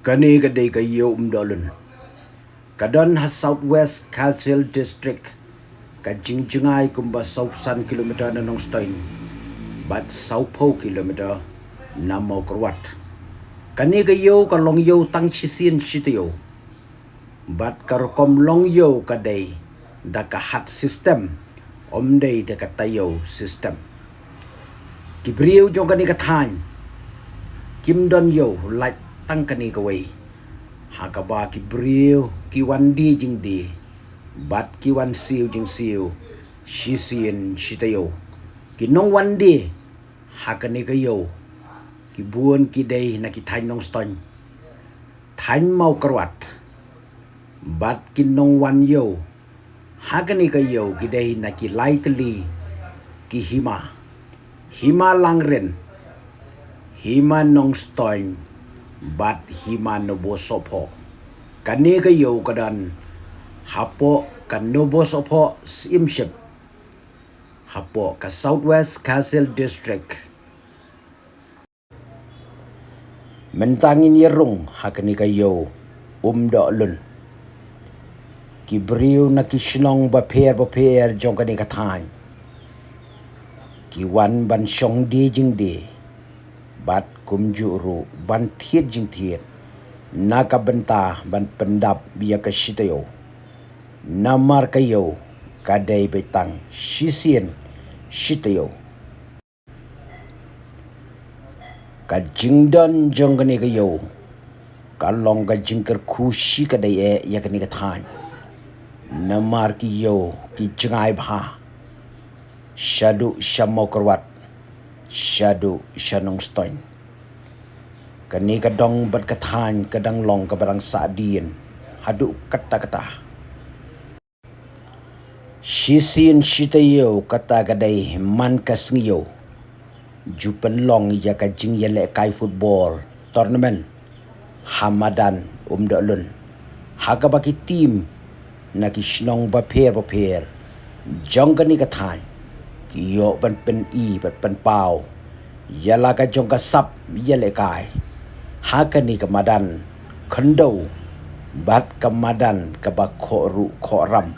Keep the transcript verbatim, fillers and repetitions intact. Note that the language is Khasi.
Kane ka dei ka ïew Umdohlun. Ka don ha South West Khasi Hills District, ka jingjngai kumba saw san kilometer na Nongstoiñ bad saw phew kilometer na Mawkyrwat. Kane ka ïew ka long ïew tang shisien shi taïew. Bad ka rukom long ïew ka dei da ka hat system, ym dei da ka taïew system. Ki briew jong kane ka thaiñ kim don ïew, lait tang kane kawei, ha kaba ki briew ki wan die jingdie bad ki wan siew jingsiew shisien shi taïew. Ki nongwan die ha kane ka ïew ki bun ki dei na ki thaiñ Nongstoiñ, thaiñ Mawkyrwat, bad ki nongwan ïew ha kane ka ïew ki dei na ki lai tylli ki hima: Hima Langrin, Hima Nongstoiñ bad Hima Nobosohphoh. Kane ka ïew ka don hapoh ka Nobosohphoh Syiemship, hapoh ka South West Khasi Hills District. Mynta ngin ïa rung ha kane ka ïew Umdohlun. Ki briew na ki shnong bapher bapher jong kane ka thaiñ ki wan ban shong die jingdie bad kumjuh ruh ban thied jingthied na ka bynta ban pyndap ïa ka shi taïew. Namar ka ïew ka dei beit tang shisien shi taïew. Ka jingdon jong kane ka ïew ka long ka jingkyrkhu shi kadei eh ïa kane ka thaiñ. Namar ki ïew ki jngai bha shaduh sha Mawkyrwat, shaduh sha Nongstoiñ. Kane ka dong bad ka thaiñ ka dang long kaba dang sahdien haduh katta katta. Shisien shi taïew kata ka dei man ka sngi ïew ju pynlong ïa ka jingïalehkai football tournament ha madan Umdohlun, ha kaba ki team na ki shnong bapher bapher jong kane ka thaiñ ki ïoh ban pyni bad pynpaw ïa la ka jong ka sap ïalehkai ha kane ka madan khyndew bad ka madan kaba khoh ruh khoh ram